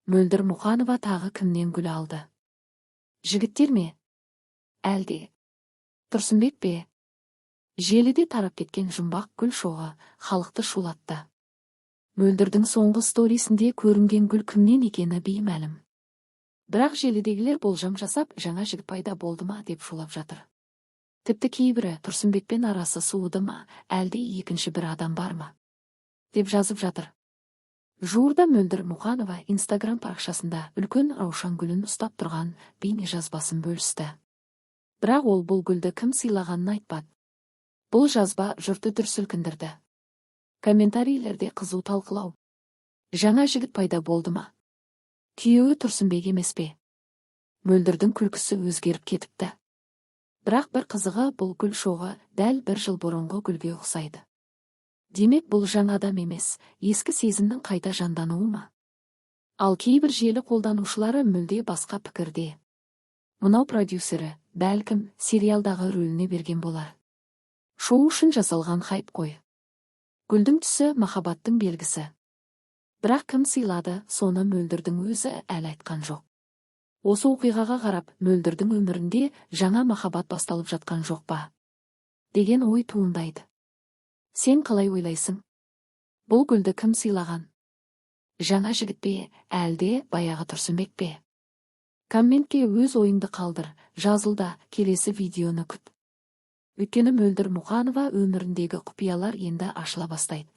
Мөлдір Мұқанова тағы кімнен гүл алды? Жігіттер ме? Әлде Тұрсынбек пе? Желіде тарап кеткен жұмбақ гүл шоғы халықты шулатты. Мөлдірдің соңғы сторисінде көрінген гүл кімнен екені беймәлім. Бірақ желідегілер болжам жасап, жаңа жігіт пайда болды ма деп шулап жатыр. Тіпті кейбірі Тұрсынбекпен арасы суыды ма, әлде екінші бір адам бар ма деп жазып жатыр. Жуырда Мөлдір Мұқанова Инстаграм парақшасында үлкен раушан гүлін ұстап тұрған бейнежазбасын бөлісті. Бірақ ол бұл гүлді кім сыйлағанын айтпады. Бұл жазба жұртты дүр сілкіндірді. Комментарийлерде қызу талқылау. Жаңа жігіт пайда болды ма? Күйеуі Тұрсынбек емес пе? Мөлдірдің күлкісі өзгеріп кетіпті. Бірақ бір қызығы, бұл гүл шоғы дәл бір жыл бұрынғы гүлге ұқсайды. Демек, бұл жаңа адам емес, ескі сезімнің қайта жандануы ма? Ал кейбір желі қолданушылары мүлде басқа пікірде. Мынау продюсері, бәлкім, сериалдағы рөліне берген болар. Шоу үшін жасалған хайп қой. Гүлдің түсі – махаббаттың белгісі. Бірақ кім сыйлады, соны Мөлдірдің өзі әлі айтқан жоқ. Осы оқиғаға қарап, Мөлдірдің өмірінде жаңа махаббат басталып жатқан жоқ па деген ой туындайды. Сен қалай ойлайсың? Бұл гүлді кім сыйлаған? Жаңа жігіт пе, әлде баяғы Тұрсынбек пе? Комментке өз ойыңды қалдыр, жазыл да, келесі видеоны күт. Өйткені Мөлдір Мұқанова өміріндегі құпиялар енді ашыла бастайды.